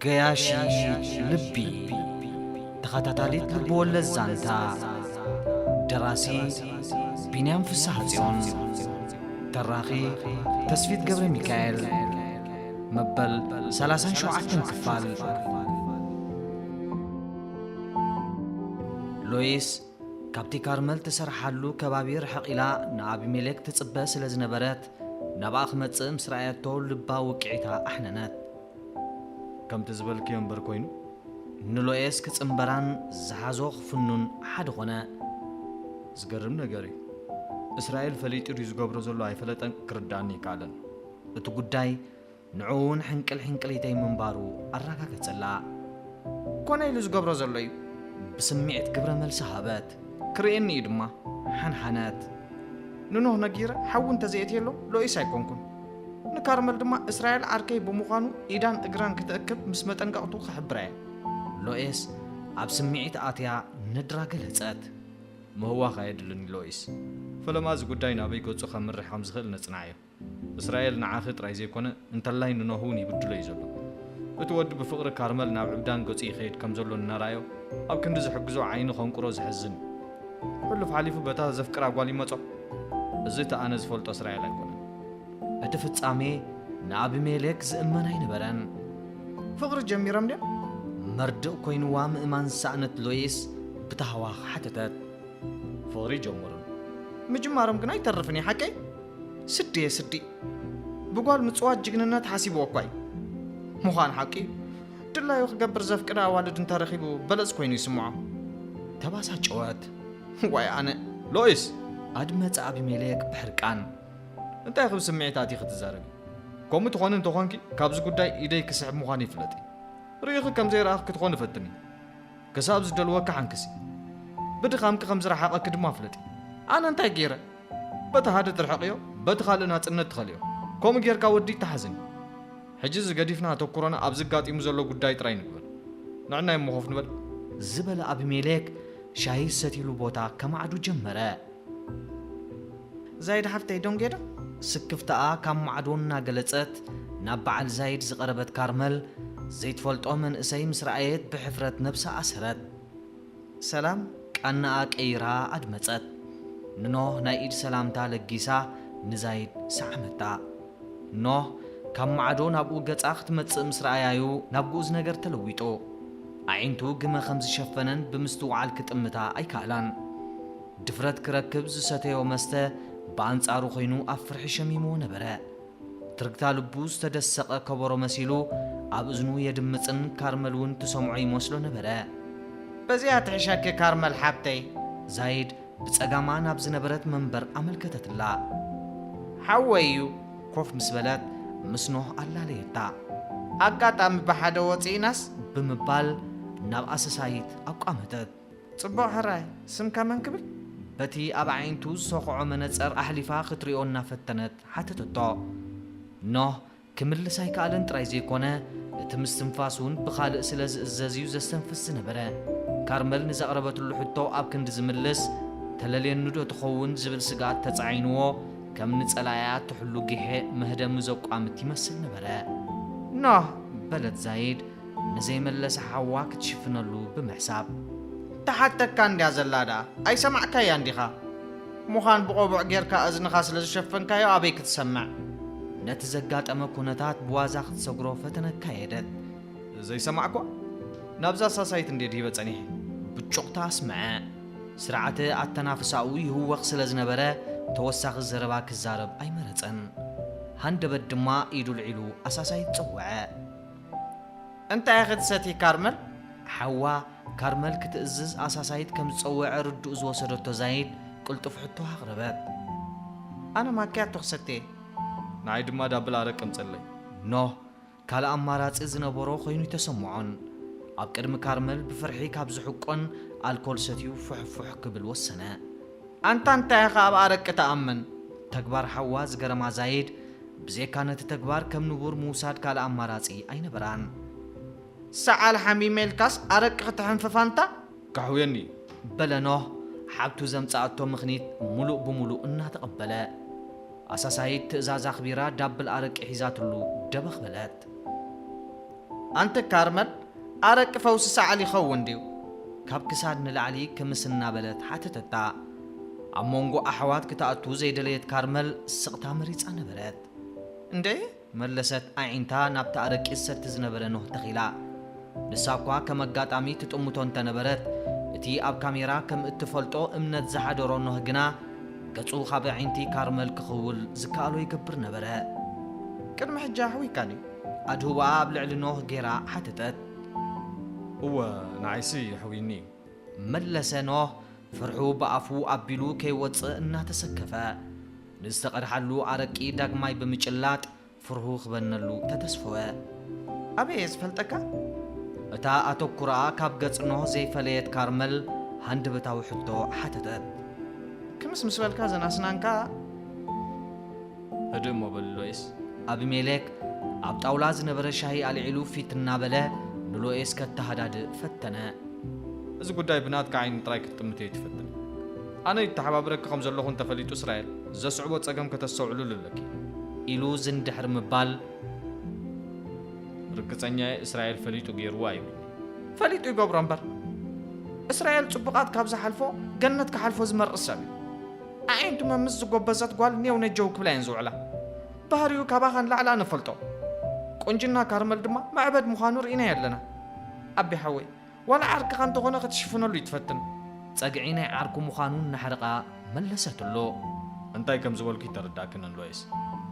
ገያሺት ልቢ፣ ተኸታታሊት ልብወለድ ዛንታ። ደራሲ ቢንያም ፍስሓጽዮን። ተራኺ ተስፊት ገብረ ሚካኤል። መበል ሰላሳን ሸውዓተን ክፋል። ሎይስ ካብቲ ካርመል ትሰርሓሉ ከባቢ ርሕቕ ኢላ ንኣቢሜሌክ ትጽበ ስለ ዝነበረት፣ ናብኣ ክመጽእ ምስ ረኣየቶ ልባ ውቅዒታ ኣሕነነት። ከምቲ ዝበልክዮ እምበር ኮይኑ። ንሎኤስ ክጽንበራን ዝሓዞ ክፍኑን ሓደ ኾነ። ዝገርም ነገር እዩ። እስራኤል ፈሊጡ ድዩ ዝገብሮ ዘሎ ኣይፈለጠን፣ ክርድኣኒ ኣይከኣለን። እቲ ጉዳይ ንዕኡ እውን ሕንቅል ሕንቅሊተይ ምንባሩ ኣረጋገጸላ። ኮነ ኢሉ ዝገብሮ ዘሎ እዩ። ብስምዒት ግብረ መልሲ ሃበት። ክርእየኒ እዩ ድማ። ሓንሓነት። ንኖህ ነጊረ ሓዊ እንተዘየእትየሎ ሎኢስ ኣይኮንኩን። ንካርመል ድማ እስራኤል ዓርከይ ብምዃኑ ኢዳን እግራን ክትእክብ ምስ መጠንቀቕቱ ክሕብራ እየ። ሎኤስ ኣብ ስምዒት ኣትያ ነድራ ገለጸት። ምህዋኽ ኣየድልን ሎኢስ። ፈለማ እዚ ጉዳይ ናበይ ገጹ ከምርሕ ከም ዝኽእል ነጽንዓዮ። እስራኤል ንዓኺ ጥራይ ዘይኮነ፣ እንተላይ ንኖህ እውን ይብድሎ እዩ ዘሎ። እቲ ወዲ ብፍቕሪ ካርመል ናብ ዕብዳን ገጹ ይኸይድ ከም ዘሎ እናረኣዮ፣ ኣብ ክንዲ ዝሕግዞ ዓይኑ ከንቁሮ ዘሕዝን እዩ። ሕሉፍ ሓሊፉ በታ ዘፍቅራ ጓል ይመጾ። እዚ እቲ ኣነ ዝፈልጦ እስራኤል ኣይኮነን። እቲ ፍጻሜ ንኣቢሜሌክ ዝእመን ኣይነበረን። ፍቕሪ ጀሚሮም ድዮም? መርድእ ኮይንዋ ምእማን ዝሰኣነት ሎይስ ብታህዋኽ ሓተተት። ፍቕሪ ጀመሩን። ምጅማሮም ግና ኣይተርፍን እዩ፣ ሓቀይ? ስዲ እየ፣ ስዲ። ብጓል ምጽዋት ጅግንነት ሓሲብዎ እኳ እዩ። ምዃን ሓቂ እዩ። ድላዩ ክገብር ዘፍቅዳ ኣዋልድ እንተረኺቡ በለጽ ኮይኑ ይስምዖ። ተባሳጨወት። ዋይ ኣነ። ሎይስ! ኣድመጸ ኣቢሜሌክ ብሕርቃን። እንታይ ኢኺ ብስምዒት ኣቲኺ ትዛረቢ? ከምኡ ትኾኒ እንተኾንኪ፣ ካብዚ ጉዳይ ኢደይ ክስሕብ ምዃኑ ይፍለጥ እዩ። ርኢኺ ከም ዘይረኣኺ ክትኾኒ ፈትኒ። ክሳብ ዝደልወኪ ሓንክሲ። ብድኻምኪ ከም ዝረሓቐኪ ድማ ፍለጢ። ኣነ እንታይ ገይረ? በቲ ሓደ ትርሕቕዮ፣ በቲ ካልእ ናጽነት ትኸልዮ። ከምኡ ጌርካ ወዲ ይተሓዝን። ሕጂ እዚ ገዲፍና ኣተኩሮና ኣብዚ ኣጋጢሙ ዘሎ ጉዳይ ጥራይ ንግበር። ንዕናይ እሞ ኮፍ ንበል። ዝበለ ኣቢሜሌክ ሻሂ ዝሰትይሉ ቦታ ከማዕዱ ጀመረ። ዛይድ ሓፍተይ፣ ደንጌ ዶ? ስክፍታኣ ካብ ማዕዶ እናገለጸት ናብ በዓል ዛይድ ዝቐረበት ካርመል፣ ዘይትፈልጦ መንእሰይ ምስ ረኣየት ብሕፍረት ነብሳ ኣሰረት። ሰላም? ቃናኣ ቀይራ ኣድመጸት። ንኖህ ናይ ኢድ ሰላምታ ለጊሳ ንዛይድ ሰዓመታ። ኖህ ካብ ማዕዶ ናብኡ ገጻ ክትመጽእ ምስ ረኣያዩ ናብ ግኡዝ ነገር ተለዊጡ። ኣዒንቱ ግመ ከም ዝሸፈነን ብምስትውዓል ክጥምታ ኣይከኣላን። ድፍረት ክረክብ ዝሰተዮ መስተ ብኣንጻሩ ኮይኑ ኣብ ፍርሒ ሸሚምዎ ነበረ። ትርግታ ልቡ ዝተደሰቐ ከበሮ መሲሉ ኣብ እዝኑ የድምጽን ካርመል እውን ትሰምዖ ይመስሎ ነበረ። በዚኣ ትሕሸኪ ካርመል ሓብተይ። ዛይድ ብጸጋማ ናብ ዝነበረት መንበር ኣመልከተትላ። ሓወይ እዩ። ኮፍ ምስ በለት ምስ ኖህ ኣላለየታ። ኣጋጣሚ ብሓደ ወጺእናስ ብምባል ናብ ኣሰሳይት ኣቋመተት። ጽቡቕ ሕራይ፣ ስምካ መን ክብል? በቲ ኣብ ኣዒንቱ ዝሰኹዖ መነጸር ኣሕሊፋ ክትሪኦ እናፈተነት ሓተተቶ። ኖህ ክምልስ ኣይከኣለን ጥራይ ዘይኮነ፣ እቲ ምስትንፋስ እውን ብኻልእ ስለ ዝእዘዝ እዩ ዘስተንፍስ ዝነበረ። ካርመል ንዘቕረበትሉ ሕቶ ኣብ ክንዲ ዝምልስ፣ ተለልየኒ ዶ ትኸውን ዝብል ስግኣት ተጻዒንዎ፣ ከም ንጸላእያ ትሕሉ ጊሐ መህደሚ ዘቋምት ይመስል ነበረ። ኖህ! በለት ዛይድ፣ ንዘይመለሰ ሓዋ ክትሽፍነሉ ብምሕሳብ። ትሓተካ እንድያ ዘላ ደኣ፣ ኣይሰማዕካያን ዲኻ? ምዃን ብቆቡዕ ጌርካ እዝንኻ ስለ ዝሸፈንካዮ ኣበይ ክትሰምዕ? ነቲ ዘጋጠመ ኩነታት ብዋዛ ክትሰግሮ ፈተነ ኣካየደት። ዘይሰማዕኳ? ናብዛ ሳሳይት እንድየ ድሂበ ጸኒሐ። ብጩቕታ ኣስምዐ። ስርዓተ ኣተናፍሳኡ ይህወኽ ስለ ዝነበረ፣ ተወሳኺ ዘረባ ክዛረብ ኣይመረጸን። ሃንደበት ድማ ኢዱ ኣልዒሉ ኣሳሳይት ጸውዐ። እንታይ ኢኺ ትሰትዪ ካርመል? ሓዋ ካርመል ክትእዝዝ ኣሳሳይት ከም ዝጸወዐ ርድኡ ዝወሰደቶ ዛይድ ቅልጡፍ ሕቶ ኣቕረበት። ኣነ ማክያቶ ክሰትየ። ንዓይ ድማ ዳብል ኣረቂ ኣምጽለይ። ኖህ ካልእ ኣማራጺ ዝነበሮ ኮይኑ ኣይተሰምዖን። ኣብ ቅድሚ ካርመል ብፍርሒ ካብ ዝሕቆን ኣልኮል ሰትዩ ፉሕፉሕ ክብል ወሰነ። ኣንታ እንታይ ኢኻ ኣብ ኣረቂ ትኣምን? ተግባር ሓዋ ዝገረማ ዛይድ፣ ብዘይካ ነቲ ተግባር ከም ንቡር ምውሳድ ካልእ ኣማራጺ ኣይነበራን። ሰዓል ሓሚመ ኢልካስ ኣረቂ ክትሕንፍፍ ኣንታ? ከሕውየኒ እዩ። በለ ኖህ፣ ሓብቱ ዘምጽኣቶ ምኽኒት ሙሉእ ብሙሉእ እናተቐበለ። ኣሳሳይት ትእዛዝ ኣኽቢራ ዳብል ኣረቂ ሒዛትሉ ደበኽ በለት። ኣንተ ካርመል፣ ኣረቂ ፈውሲ ሰዓል ይኸውን ድዩ? ካብ ክሳድ ንላዕሊ ክምስ እናበለት ሓተተታ። ኣብ መንጎ ኣሕዋት ክትኣቱ ዘይደለየት ካርመል ስቕታ መሪጻ ነበረት። እንዴ? መለሰት ኣዒንታ ናብቲ ኣረቂ ዝሰቲ ዝነበረ ኖህ ተኺላ። ንሳ እኳ ከም ኣጋጣሚ ትጥምቶ እንተነበረት፣ እቲ ኣብ ካሜራ ከም እትፈልጦ እምነት ዝሓደሮ ኖህ ግና፣ ገጹ ካብ ኣዒንቲ ካርመል ክኽውል ዝከኣሎ ይገብር ነበረ። ቅድሚ ሕጂ ኣሕዊካ ድዩ? ኣድህቦኣ ኣብ ልዕሊ ኖህ ጌራ ሓተተት። እወ፣ ንዓይሲ የሕውይኒ እዩ። መለሰ ኖህ፣ ፍርሑ ብኣፉ ኣቢሉ ከይወጽእ እናተሰከፈ። ንዝተቐድሓሉ ኣረቂ ዳግማይ ብምጭላጥ ፍርሁ ክበነሉ ተተስፈወ። ኣበይ እየ ዝፈልጠካ? እታ ኣተኩራኣ ካብ ገጽ ኖህ ዘይፈለየት ካርመል ሃንደበታዊ ሕቶ ሓተተት። ክምስ ምስ በልካ ዘናስናንካ። ህድእ እሞ በል ሎይስ። ኣቢሜሌክ ኣብ ጣውላ ዝነበረ ሻሂ ኣልዒሉ ፊት እናበለ ንሎኤስ ከተሃዳድእ ፈተነ። እዚ ጉዳይ ብናትካ ዓይኒ ጥራይ ክትጥምት እየ ትፈትን። ኣነ ይተሓባብረኪ ከም ዘለኹ እንተፈሊጡ እስራኤል ዘስዕቦ ጸገም ከተስተውዕሉሉ ኣለኪ። ኢሉ ዝንድሕር ምባል። ርግጸኛ እየ እስራኤል ፈሊጡ ገይርዎ ኣይብልኒ። ፈሊጡ ይገብሮ እምበር እስራኤል ጽቡቓት ካብ ዝሓልፎ ገነት ክሓልፎ ዝመርጽ ሰብ እዩ። ኣዒንቱ መምስ ዝጎበዘት ጓል ኔው ነጀው ክብላ እየን ዝውዕላ። ባህሪኡ ካባኻ ንላዕሊ ኣነ እፈልጦ። ቁንጅና ካርመል ድማ መዕበድ ምዃኑ ርኢናዮ ኣለና። ኣቢ ሓወይ፣ ዋላ ዓርክኻ እንተኾነ ክትሽፍነሉ ይትፈትን። ጸግዒ ናይ ዓርኩ ምዃኑ እናሕረቓ መለሰትሉ። እንታይ ከም ዝበልኩ ይተረዳእክንን ሎይስ።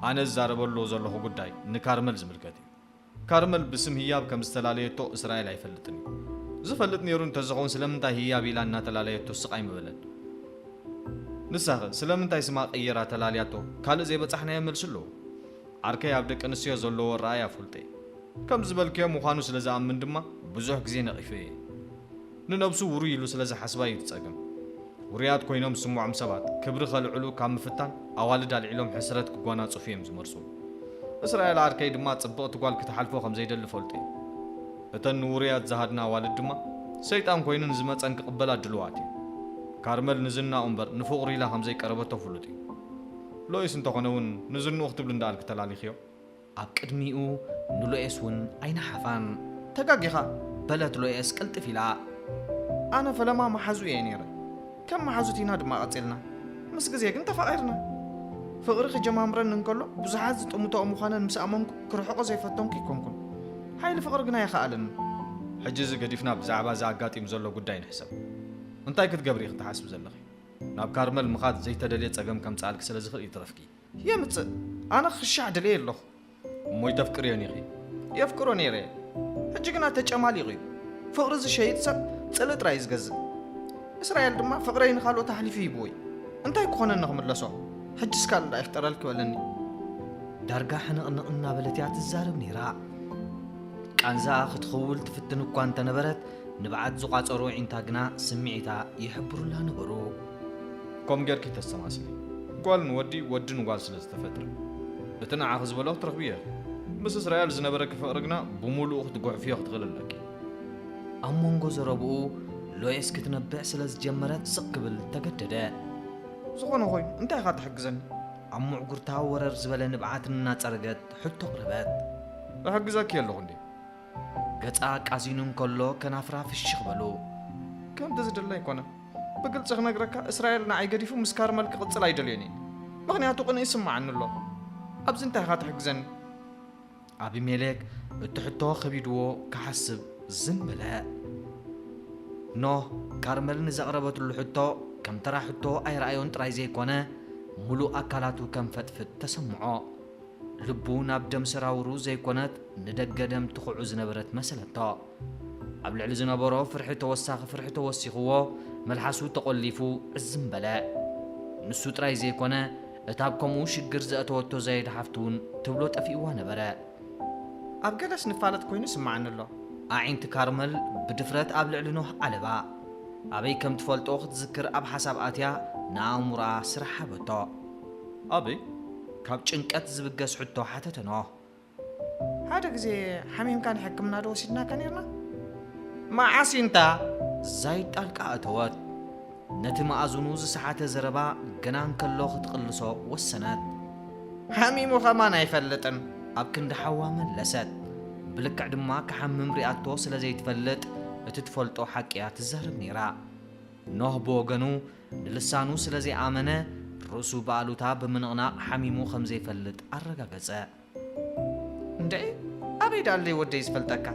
ኣነ ዝዛረበሉ ዘለኹ ጉዳይ ንካርመል ዝምልከት እዩ። ካርመል ብስም ህያብ ከም ዝተፈላለየቶ እስራኤል ኣይፈልጥን እዩ። ዝፈልጥ ነይሩ እንተዝኸውን ስለምንታይ ህያብ ኢላ እናተላለየቶ ስቕ ኣይምበለን? ንሳኸ ስለምንታይ ስማ ቀይራ ተላልያቶ ካልእ ዘይበጻሕናዮ መልሲ ኣለዎ። ዓርከይ ኣብ ደቂ ኣንስትዮ ዘለዎ ኣረኣእያ ፍሉጥ እየ። ከም ዝበልክዮ ምዃኑ ስለ ዝኣምን ድማ ብዙሕ ግዜ ነቒፈዮ እየ። ንነብሱ ውሩይ ኢሉ ስለ ዝሓስባ እዩ እቲ ጸገም። ውሩያት ኮይኖም ዝስምዖም ሰባት ክብሪ ከልዕሉ ካብ ምፍታን ኣዋልድ ኣልዒሎም ሕስረት ክጓናጽፉ እዮም ዝመርጹ። እስራኤል ዓርከይ ድማ ጽብቕቲ ጓል ክትሓልፎ ከም ዘይደሊ ፈልጡ እዩ። እተን ንውሩያት ዝሃድና ኣዋልድ ድማ ሰይጣን ኮይኑ ንዝመጸን ክቕበላ ድሉዋት እዩ። ካርመል ንዝናኡ እምበር ንፍቕሩ ኢላ ከም ዘይቀረበቶ ፍሉጥ እዩ። ሎይስ እንተኾነ እውን ንዝንኡ ክትብል እንዳኣልክ ተላሊኽዮ። ኣብ ቅድሚኡ ንሎኤስ እውን ኣይነሓፋን። ተጋጊኻ፣ በለት ሎኤስ ቅልጥፍ ኢላ። ኣነ ፈለማ መሓዙ እየ ነይረ። ከም መሓዙት ኢና ድማ ቀጺልና። ምስ ግዜ ግን ተፋቒርና። ፍቕሪ ክጀማምረኒ እንከሎ ብዙሓት ዝጥምትኦ ምዃነን ምስ ኣመንኩ ክርሕቖ ዘይፈተንኩ ኣይኮንኩን። ሓይሊ ፍቕሪ ግና ኣይኸኣለንን። ሕጂ እዚ ገዲፍና ብዛዕባ እዚ ኣጋጢሙ ዘሎ ጉዳይ ንሕሰብ። እንታይ ክትገብሪ ኢኺ ትሓስቢ ዘለኺ? ናብ ካርመል ምኻድ ዘይተደልየ ጸገም ከምጽኣልኪ ስለ ዝኽእል ይትረፍኪ። የምጽእ። ኣነ ክሻዕ ደልየ ኣለኹ። እሞ ይተፍቅርዮን ኢኺ? የፍቅሮ ነይረ። ሕጂ ግና ተጨማሊቑ እዩ። ፍቕሪ ዝሸይጥ ሰብ ጽልኢ ጥራይ እዩ ዝገዝእ። እስራኤል ድማ ፍቕረይ ንኻልኦት ኣሕሊፉ ሂብዎ እዩ። እንታይ ክኾነኒ ክምለሶ? ሕጅስ ካልእ ደኣ ይፍጠረልኪ በለኒ። ዳርጋ ሕንቕንቕ እናበለት እያ ትዛረብ ነይራ። ቃንዛኣ ክትኽውል ትፍትን እኳ እንተነበረት፣ ንብዓት ዝቋጸሮ ኣዒንታ ግና ስምዒታ ይሕብሩላ ነበሩ። ከም ጌርኪ ተስተማስሊ። ጓል ንወዲ፣ ወዲ ንጓል ስለ ዝተፈጥረ፣ እቲ ንዓኺ ዝበሎ ክትረኽብዮ ኢኺ። ምስ እስራኤል ዝነበረኪ ፍቕሪ ግና ብምሉኡ ክትጉሕፍዮ ክትኽእሊ ኣለኪ። ኣብ መንጎ ዘረብኡ ሎይስ ክትነብዕ ስለ ዝጀመረት ስቕ ክብል ተገደደ። ዝኾነ ኮይኑ እንታይ ኢኻ ትሕግዘኒ? ኣብ ምዕጉርታ ወረር ዝበለ ንብዓት እናጸረገት ሕቶ ኣቕረበት። እሕግዘኪ ኣለኹ እንዴ? ገጻ ቃዚኑ እንከሎ ከናፍራ ፍሽኽ በሉ። ከምቲ ዝደለ ኣይኮነን። ብግልጺ ክነግረካ፣ እስራኤል ንዓይ ገዲፉ ምስ ካርመል ክቕጽል ኣይደልዮን እየ። ምኽንያቱ ቅንኢ ይስምዓኒ ኣሎ። ኣብዚ እንታይ ኢኻ ትሕግዘኒ? ኣቢሜሌክ እቲ ሕቶ ከቢድዎ ክሓስብ ዝም በለ። ኖህ ካርመል ንዘቕረበትሉ ሕቶ ከም ተራ ሕቶ ኣይረኣዮን ጥራይ ዘይኮነ፣ ምሉእ ኣካላቱ ከም ፈጥፍጥ ተሰምዖ። ልቡ ናብ ደም ሰራውሩ ዘይኮነት ንደገ ደም ትኹዑ ዝነበረት መሰለቶ። ኣብ ልዕሊ ዝነበሮ ፍርሒ ተወሳኺ ፍርሒ ተወሲኽዎ፣ መልሓሱ ተቖሊፉ ዕዝም በለ። ንሱ ጥራይ ዘይኮነ፣ እታ ኣብ ከምኡ ሽግር ዘእተወቶ ዛይድ ሓፍቱ እውን ትብሎ ጠፊእዋ ነበረ። ኣብ ገለስ ንፋለጥ ኮይኑ ይስምዓኒ ኣሎ። ኣዒንቲ ካርመል ብድፍረት ኣብ ልዕሊ ኖህ ዓለባ። ኣበይ ከም ትፈልጦ ክትዝክር ኣብ ሓሳብ ኣትያ ንኣእምሮኣ ስራሕ ሃበቶ። ኣበይ? ካብ ጭንቀት ዝብገስ ሕቶ ሓተተ ኖህ። ሓደ ግዜ ሓሚምካ ንሕክምና ዶ ወሲድናካ ነይርና? መዓስ እንታ? ዛይድ ጣልቃ ኣተወት። ነቲ መኣዝኑ ዝሰሓተ ዘረባ ገና እንከሎ ክትቕልሶ ወሰነት። ሓሚሙ ኸማን ኣይፈልጥን። ኣብ ክንዲ ሓዋ መለሰት። ብልክዕ ድማ ክሓምም ሪኣቶ ስለ ዘይትፈልጥ፣ እቲ ትፈልጦ ሓቂ እያ ትዛረብ ነይራ። ኖህ ብወገኑ፣ ንልሳኑ ስለ ዘይኣመነ፣ ርእሱ ብኣሉታ ብምንቕናቕ ሓሚሙ ከም ዘይፈልጥ ኣረጋገጸ። "እንድዒ፣ ኣበይ ደኣ ኣለይ ወደይ ዝፈልጠካ?"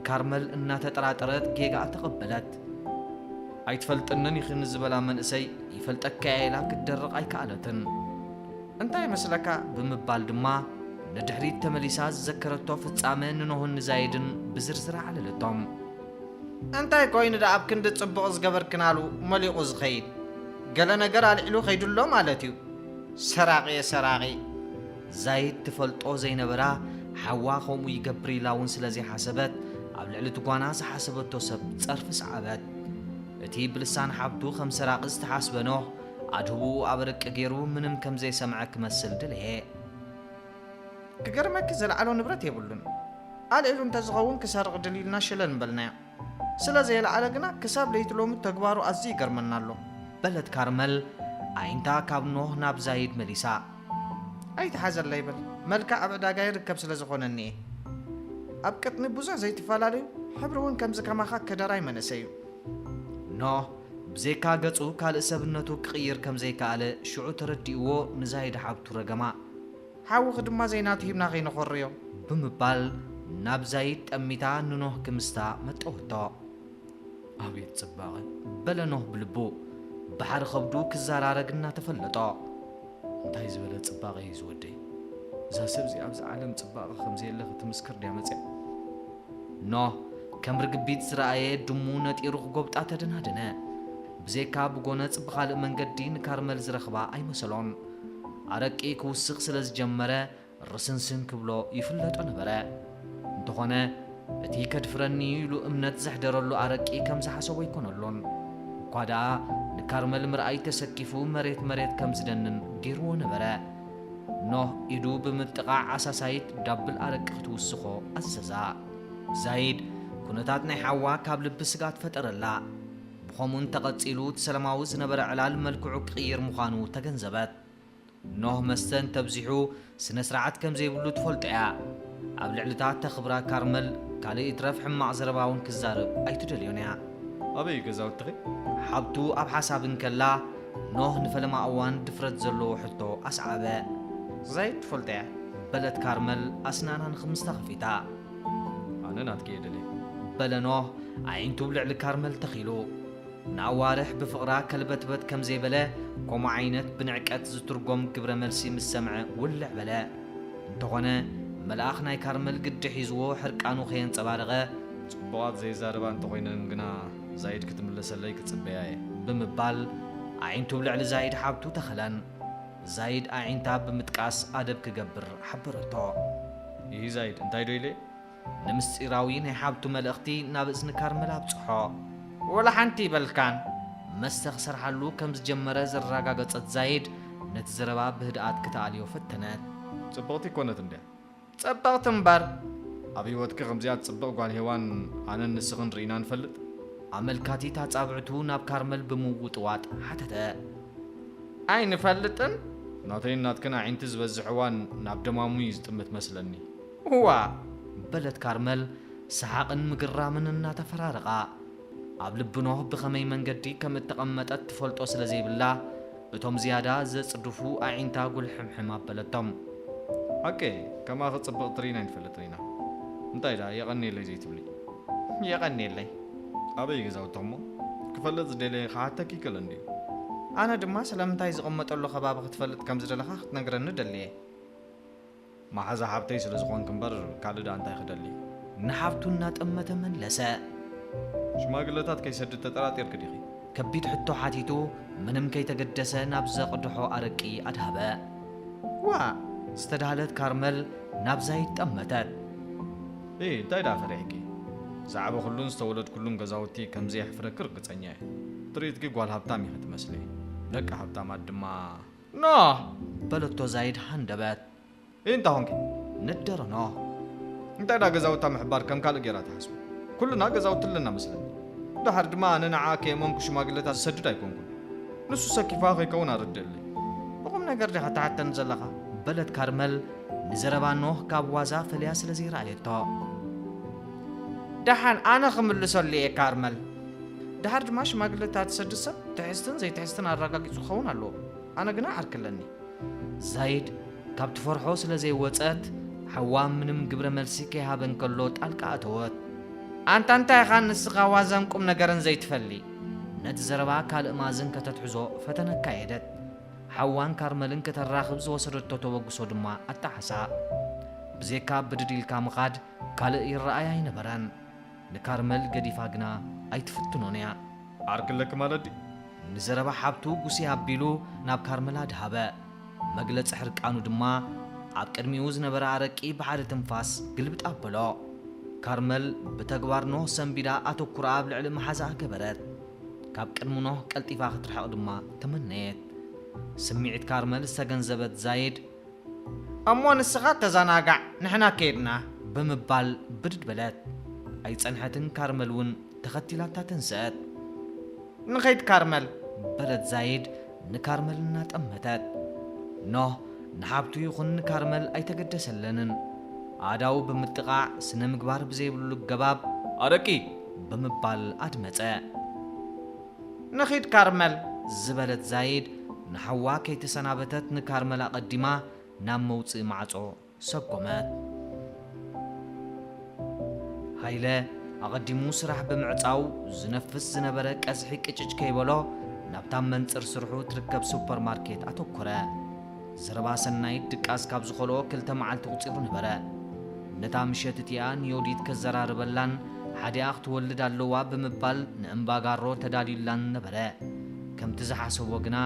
ካርመል እናተጠራጠረት ጌጋኣ ተቐበለት። "ኣይትፈልጥንን ኢኺ" ንዝበላ መንእሰይ፣ "ይፈልጠካ'የ" ኢላ ክትደርቕ ኣይከኣለትን። "እንታይ ይመስለካ?" ብምባል ድማ ንድሕሪት ተመሊሳ ዝዘከረቶ ፍጻመ ንኖህን ንዛይድን ብዝርዝር ኣዕለለቶም። "እንታይ ኮይኑ ደኣ ኣብ ክንዲ ጽቡቕ ዝገበርክናሉ መሊቑ ዝኸይድ? ገለ ነገር ኣልዒሉ ከይዱ ኣሎ ማለት እዩ። ሰራቒ እየ ሰራቒ!" ዛይድ ትፈልጦ ዘይነበራ፣ ሓዋ ከምኡ ይገብር ኢላ እውን ስለ ዘይሓሰበት፣ ኣብ ልዕሊ እቲ ጓና ዝሓሰበቶ ሰብ ጸርፊ ሰዓበት። እቲ ብልሳን ሓብቱ ከም ሰራቒ ዝተሓስበ ኖህ፣ ኣድህቦኡ ኣብ ኣረቂ ገይሩ ምንም ከም ዘይሰምዐ ክመስል ደለየ። "ክገርመኪ፣ ዘልዓሎ ንብረት የብሉን። ኣልዒሉ እንተዝኸውን ክሰርቕ ድልዩ ኢልና ሸለል ምበልናዮ። ስለ ዘየልዓለ ግና ክሳብ ለይቲ ሎሚ ተግባሩ ኣዝዩ ይገርመና ኣሎ።" በለት ካርመል፣ ኣዒንታ ካብ ኖህ ናብ ዛይድ መሊሳ። "ኣይትሓዘለይ በል፣ መልክዕ ኣብ ዕዳጋ ይርከብ ስለ ዝኾነኒ እየ። ኣብ ቅጥኒ ብዙሕ ዘይትፈላለዩ፣ ሕብሪ እውን ከምዚ ከማኻ ከደራይ መንእሰይ እዩ።" ኖህ ብዘይካ ገጹ ካልእ ሰብነቱ ክቕይር ከም ዘይከኣለ ሽዑ ተረዲእዎ ንዛይድ ሓብቱ ረገማ። "ሓውኺ ድማ ዘይናቱ ሂብና ከይነኾርዮ!" ብምባል ናብ ዛይድ ጠሚታ ንኖህ ክምስታ መጠወቶ። "ኣቤት ጽባቐ!" በለ ኖህ ብልቡ፣ ባሕሪ ከብዱ ክዘራረግ እናተፈለጦ። "እንታይ ዝበለ ጽባቐ እዩ ዝወደይ! እዛ ሰብዚ ኣብዚ ዓለም ጽባቐ ከም ዘየለ ክትምስክር ድያ መጽያ?" ኖህ ከም ርግቢት ዝረኣየ ድሙ ነጢሩ ክጎብጣ ተደናደነ። ብዘይካ ብጎነጽ ብኻልእ መንገዲ ንካርመል ዝረኽባ ኣይመሰሎን። ኣረቂ ክውስኽ ስለ ዝጀመረ ርስንስን ክብሎ ይፍለጦ ነበረ። እንተኾነ እቲ ከድፍረኒ ኢሉ እምነት ዘሕደረሉ ኣረቂ ከም ዝሓሰቦ ኣይኮነሉን። እኳ ደኣ ንካርመል ምርኣይ ተሰኪፉ መሬት መሬት ከም ዝደንን ገይርዎ ነበረ። ኖህ ኢዱ ብምጥቓዕ ኣሳሳይት ዳብል ኣረቂ ክትውስኾ ኣዘዛ። ዛይድ ኩነታት ናይ ሓዋ ካብ ልቢ ስግኣት ፈጠረላ። ብኸምኡ እንተቐጺሉ እቲ ሰላማዊ ዝነበረ ዕላል መልክዑ ክቕይር ምዃኑ ተገንዘበት። ኖህ መስተ እንተብዚሑ ስነ ስርዓት ከም ዘይብሉ ትፈልጦ እያ። ኣብ ልዕሊ እታ ተኽብራ ካርመል ካልእ ይትረፍ ሕማቕ ዘረባ እውን ክዛረብ ኣይትደልዮን እያ። "ኣበይ እዩ ገዛውትኺ?" ሓብቱ ኣብ ሓሳብ እንከላ ኖህ ንፈለማ እዋን ድፍረት ዘለዎ ሕቶ ኣስዓበ። "ዛይድ ትፈልጦ እያ" በለት ካርመል ኣስናና ንኽምስታ ከፊታ። "ኣነ ናትኪ እየ ደልየ" በለ ኖህ ኣዒንቱ ኣብ ልዕሊ ካርመል ተኺሉ። ንኣዋርሕ ብፍቕራ ከልበትበት ከም ዘይበለ፣ ከምኡ ዓይነት ብንዕቀት ዝትርጎም ግብረ መልሲ ምስ ሰምዐ ውልዕ በለ። እንተኾነ፣ መልኣኽ ናይ ካርመል ግዲ ሒዝዎ ሕርቃኑ ከየንጸባረቐ፣ "ጽቡቓት ዘይዛረባ እንተኾይነን ግና ዛይድ ክትምለሰለይ ክጽበያ እየ" ብምባል ኣዒንቱ ኣብ ልዕሊ ዛይድ ሓብቱ ተኸለን። ዛይድ ኣዒንታ ብምጥቃስ ኣደብ ክገብር ሓበረቶ። "ይሂ ዛይድ፣ እንታይ ዶ ኢለ?" ንምስጢራዊ ናይ ሓብቱ መልእኽቲ ናብ እዝኒ ካርመል ኣብጽሖ። "ወላ ሓንቲ ይበልካን!" መስተ ክሰርሓሉ ከም ዝጀመረ ዘረጋገጸት ዛይድ፣ ነቲ ዘረባ ብህድኣት ክትኣልዮ ፈተነት። "ጽብቕቲ ኮነት እንድያ?" "ጽብቕቲ እምበር!" "ኣብ ህይወትኪ ከምዚኣ ጽብቕ ጓል ሄዋን ኣነን ንስኽን ርኢና ንፈልጥ?" ኣመልካቲት ኣጻብዕቱ ናብ ካርመል ብምውጥዋጥ ሓተተ። "ኣይንፈልጥን?" "ናተይን ናትክን ኣዒንቲ ዝበዝሕ እዋን ናብ ደማሙ እዩ ዝጥምት መስለኒ።" "እዋ!" በለት ካርመል፣ ሰሓቕን ምግራምን እናተፈራረቓ። ኣብ ልቢ ኖህ ብኸመይ መንገዲ ከም እተቐመጠት ትፈልጦ ስለ ዘይብላ፣ እቶም ዝያዳ ዘጽድፉ ኣዒንታ ጉልሕምሕም ኣበለቶም። "ሓቀይ፣ ከማኺ ጽብቕቲ ርኢና ኣይንፈልጥን ኢና። እንታይ ደኣ የቐንየለይ ዘይትብሊ?" "የቐንየለይ!" "ኣበይ ገዛውትኹም እሞ? ክፈልጥ ዝደለየ ክሓተኪ ይክእል እንድዩ?" "ኣነ ድማ ስለምንታይ ዝቕመጠሉ ከባቢ ክትፈልጥ ከም ዝደለኻ ክትነግረኒ ደልየ።" "መሓዛ ሓብተይ ስለ ዝኾንኪ እምበር ካልእ ደኣ እንታይ ክደሊ?" ንሓብቱ እናጠመተ መለሰ። "ሽማግለታት ከይሰድድ ተጠራጢርኪ ዲኺ?" ከቢድ ሕቶ ሓቲቱ፣ ምንም ከይተገደሰ ናብ ዘቕድሖ ኣረቂ ኣድሃበ። "ዋእ!" ዝተዳህለት ካርመል ናብ ዛይድ ጠመተት። "እይ፣ እንታይ ደኣ ፈሪሕኪ? ዝዓበኹሉን ዝተወለድኩሉን ገዛውቲ ከም ዘየሕፍረኪ ርግጸኛ እየ። ትርኢትኪ ጓል ሃብታም ኢኺ ትመስሊ። ደቂ ሃብታማት ድማ" "ኖህ!" በለቶ ዛይድ ሃንደበት። "እይ፣ እንታይ ኾንኪ?" ነደረ ኖህ። "እንታይ ደኣ ገዛውታ ምሕባር ከም ካልእ ጌራ ትሓስቡ? ኩልና ገዛውቲ ኣለና መስለኒ። ደሓር ድማ ኣነ ንዓኣ ከየመንኩ ሽማግለታት ዝሰድድ ኣይኮንኩን። ንሱ ሰኪፋ ከይከውን ኣረድእለይ።" "ብቑም ነገር ዲኻ ትሓተኒ ዘለኻ?" በለት ካርመል፣ ንዘረባ ኖህ ካብ ዋዛ ፈልያ ስለ ዘይረኣየቶ። ደሓን ኣነ ክምልሰሉ እየ ካርመል። ደሓር ድማ ሽማግለታት ትሰድድ ሰብ ትሕዝትን ዘይትሕዝትን ኣረጋጊጹ ክኸውን ኣለዎ። ኣነ ግና ዓርኪ ኣለኒ። ዛይድ ካብ ትፈርሖ ስለ ዘይወጸት፣ ሓዋ ምንም ግብረ መልሲ ከይሃበ እንከሎ ጣልቃ ኣተወት። ኣንታ እንታይ ኢኻ ንስኻ ዋዛን ቁም ነገርን ዘይትፈሊ? ነቲ ዘረባ ካልእ ማዝን ከተትሕዞ ፈተነ ኣካየደት። ሓዋን ካርመልን ከተራኽብ ዝወሰደቶ ተበግሶ ድማ ኣጣሓሳ። ብዘይካ ብድድ ኢልካ ምኻድ ካልእ ይረኣይ ኣይነበረን። ንካርመል ገዲፋ ግና ኣይትፍትኖን እያ። ዓርኪ ኣለኪ ማለት ድዩ? ንዘረባ ሓብቱ ጉስይ ኣቢሉ ናብ ካርመል ኣድሃበ። መግለጺ ሕርቃኑ ድማ ኣብ ቅድሚኡ ዝነበረ ኣረቂ ብሓደ ትንፋስ ግልብጥ ኣበሎ። ካርመል ብተግባር ኖህ ሰንቢዳ ኣተኩራ ኣብ ልዕሊ መሓዛኣ ገበረት። ካብ ቅድሚ ኖህ ቀልጢፋ ክትርሕቕ ድማ ተመነየት። ስምዒት ካርመል ዝተገንዘበት ዛይድ፣ "እሞ ንስኻ ተዘናጋዕ፣ ንሕና ከይድና" ብምባል ብድድ በለት። ኣይጸንሐትን ካርመል እውን ተኸቲላታ ተንስአት። "ንኸይድ ካርመል" በለት ዛይድ ንካርመል እናጠመተት። ኖህ ንሓብቱ ይኹን ንካርመል ኣይተገደሰለንን። ኣእዳዉ ብምጥቓዕ ስነ ምግባር ብዘይብሉ ገባብ ኣረቂ ብምባል ኣድመጸ። "ንኺድ ካርመል" ዝበለት ዛይድ ንሓዋ ከይተሰናበተት ንካርመል ኣቐዲማ ናብ መውጽኢ ማዕጾ ሰጎመት። ሃይለ ኣቐዲሙ ስራሕ ብምዕጻው ዝነፍስ ዝነበረ ቀዝሒ ቅጭጭ ከይበሎ ናብታ መንጽር ስርሑ ትርከብ ሱፐርማርኬት ኣተኮረ። ዘረባ ሰናይት ድቃስ ካብ ዝኸልኦ ክልተ መዓልቲ ቁጺሩ ነበረ። ነታ ምሸት እቲኣ ንዮዲት ከዘራርበላን ሓዲኣ ክትወልድ ኣለዋ ብምባል ንእምባጋሮ ተዳልዩላን ነበረ። ከምቲ ዝሓሰቦ ግና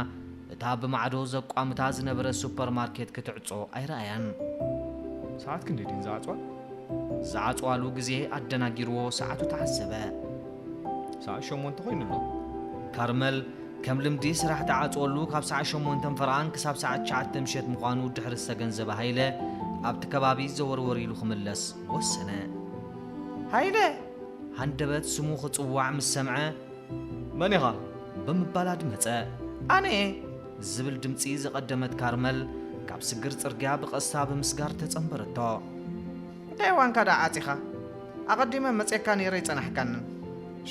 እታ ብማዕዶ ዘቋምታ ዝነበረ ሱፐርማርኬት ክትዕጾ ኣይረኣያን። ሰዓት ክንደይ ድየን ዝዓጽዋ? ዝዓጽዋሉ ግዜ ኣደናጊርዎ ሰዓቱ ተዓዘበ። ሰዓት ሸሞንተ ኮይኑ ኣሎ። ካርመል ከም ልምዲ ስራሕ ተዓጽወሉ ካብ ሰዓት ሸሞንተ ፈረቓን ክሳብ ሰዓት ትሽዓተ ምሸት ምዃኑ ድሕሪ ዝተገንዘበ ሃይለ ኣብቲ ከባቢ ዘወርወር ኢሉ ክምለስ ወሰነ። "ሃይለ!" ሃንደበት ስሙ ክጽዋዕ ምስ ሰምዐ፣ "መን ኢኻ?" ብምባል ኣድመጸ። "ኣነ እየ!" ዝብል ድምጺ ዝቐደመት ካርመል ካብ ስግር ጽርግያ ብቐስታ ብምስጋር ተጸንበረቶ። "እንታይ ዋንካ ደኣ ዓጺኻ? ኣቐዲመ መጺኤካ ነይረ ኣይጸናሕካንን።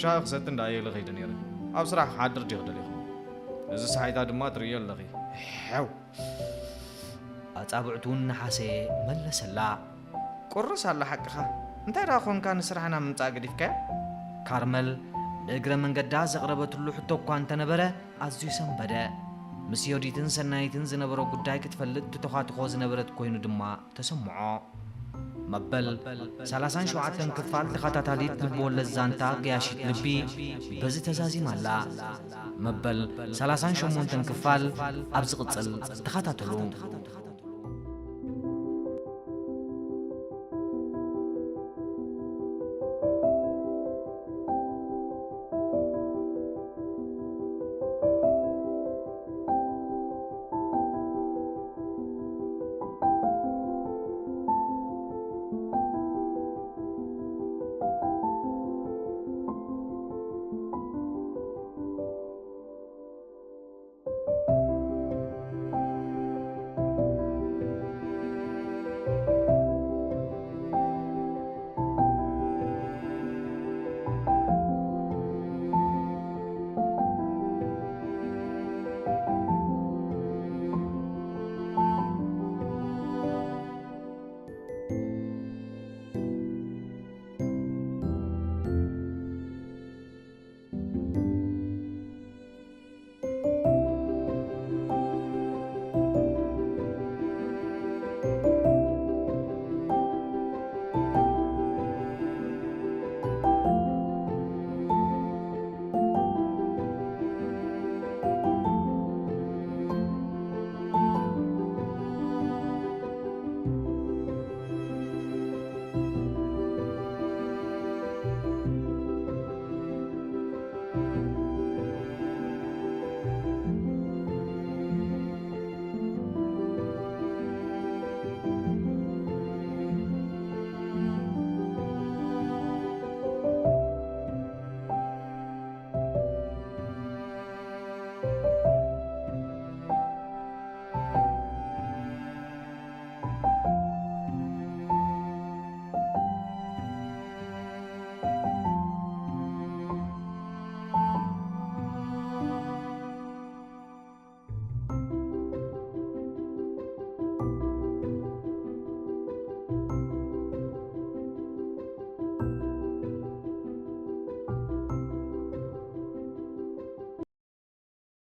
ሻሂ ክሰቲ እንዳ እየ ኢለ ከይደ ነይረ። ኣብ ስራሕ ክሓድር ድየ ክደልኹ? እዚ ሰሓይታ ድማ ትርእዮ ኣለኺ። ሕው!" ኣጻብዕቱ እናሓሰየ መለሰላ። "ቁርስ ኣሎ ሓቅኻ። እንታይ ደኣ ኾንካ ንስራሕና ምምጻእ ገዲፍካዮ?" ካርመል ንእግረ መንገዳ ዘቕረበትሉ ሕቶ እኳ እንተነበረ ኣዝዩ ሰንበደ። ምስ ዮዲትን ሰናይትን ዝነበሮ ጉዳይ ክትፈልጥ ትተዃትኾ ዝነበረት ኮይኑ ድማ ተሰምዖ። መበል ሰላሳን ሸውዓተን ክፋል ተኸታታሊት ልብወለድ ዛንታ ገያሺት ልቢ በዚ ተዛዚማ ኣላ። መበል ሰላሳን ሸሞንተን ክፋል ኣብ ዝቕጽል ተኸታተሉ።